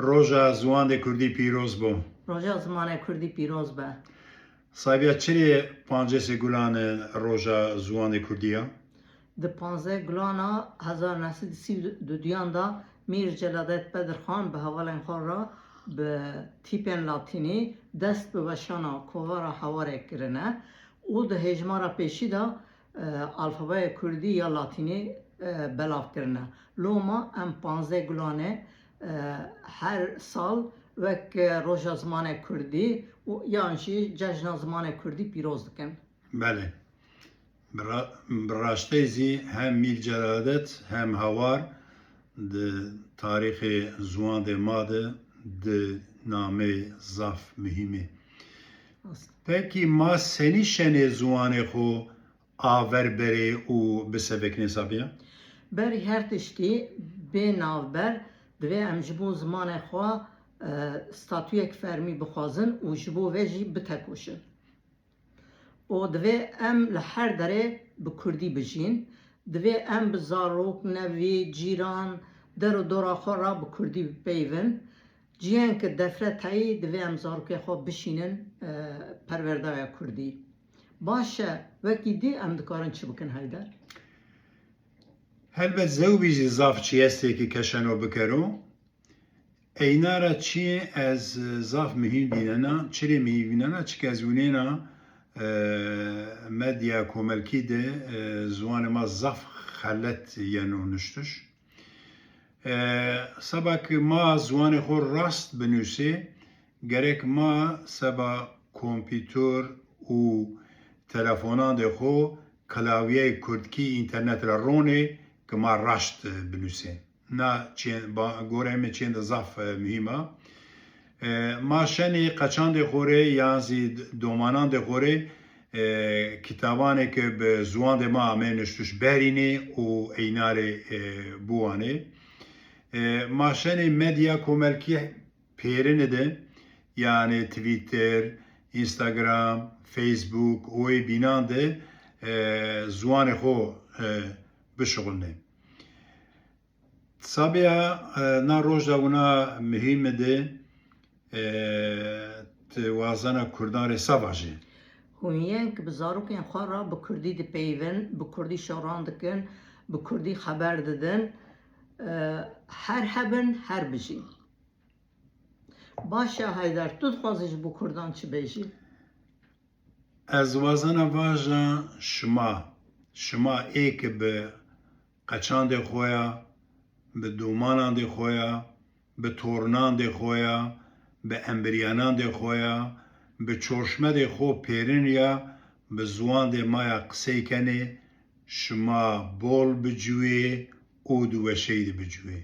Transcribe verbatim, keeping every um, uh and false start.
Roja Ziwandê Kurdî pîroz bo. Roja Zimanê Kurdî pîroz be. Sabiya, çirê pancêsê Gulan e Roja Ziwandê Kurdî ya? Di panzdeh Gulana hezar neh sed û sî û duyan de Mîr Celadet Bedirxan bi hevalên xwe re bi tîpên latînî dest bi weşana kovara Hewarê kirine û di hêjmara pêşî de e, alfabeyê kurdî ya latînî e, belav kirine. Loma em panzdeh Gulanê e, her sal wek e, Roja Zimanê Kurdî û yan jî Cejna Zimanê Kurdî pîroz dikin. Belê. Bi ra-, bi raştê zî hem Mîr Celadet hem Hawar di tarîxê ziwandê ma de di nameyê zaf muhîm e. Pekî ma senî şenê ziwanê xwe a ver berê û biseveknê Sabiya? Berî her tiştî bê navber divê em ji bo zimanê xwe e, statuyek fermî bixwazin û ji bo vê jî bitekoşin. Û divê em li her derê bi kurdî bijîn. Divê em bi zarok, nevî, cîran, der û dora xwe re bi kurdî bipeyivin. Cihên ki defre teyî divê em zarokê xwe bişînin e, perwerdeya kurdî. Baş e, wekî dî em dikarin çi bikin Heyder? Helbet zewbî jî zaf çiyestê ki keşeno bikero. Eyna ra çi ez zaf muhîm bînena, çirê muhîm bînena, çike ez winêna e, medya komelkî de e, ziwanê ma zaf xelet yeno nuştiş. E, seba ki ma ziwanê xwe rast binûsê, gerek ma seba kompîtor û telefonan de xwe klavyeyê kurdkî înternet ra ronê ki ma raşt binûsê. Na çên, ba, goreyê min çên de zaf e, muhîm a. E, ma şenê qeçandê xorê yan zî domanandê xorê e, kitabanê ke bi ziwandê ma amê nuştiş berînê û eynarê e, biwanê. E, ma şenê medya komelkî pêrine de, yanê Twitter, Instagram, Facebook û ê bînan de e, ziwanê xo e, bişixulnê. Sabiya, e, na roj de wina muhîm de, e, tu wazena Kurdan rê sa vajê? Hûn yên ki bi zarokên xwe re bi kurdî dipeyivin, bi kurdî şoran dikin, bi kurdî xeber didin, e, her hebin, her bijîn. Baş e Heyder, tu dixwazî ji bo kurdan çi bêjî? Ez wazena vaja şima, şima ê ki bi qeçandê xwe ya, bi domanandê xwe ya, bi tornandê xwe ya, bi embiryanandê xwe ya, bi çorşmedê xwe pêrin ya, bi ziwandê ma ya qisey kenê, şima bol biciwê û di weşeyî de biciwê.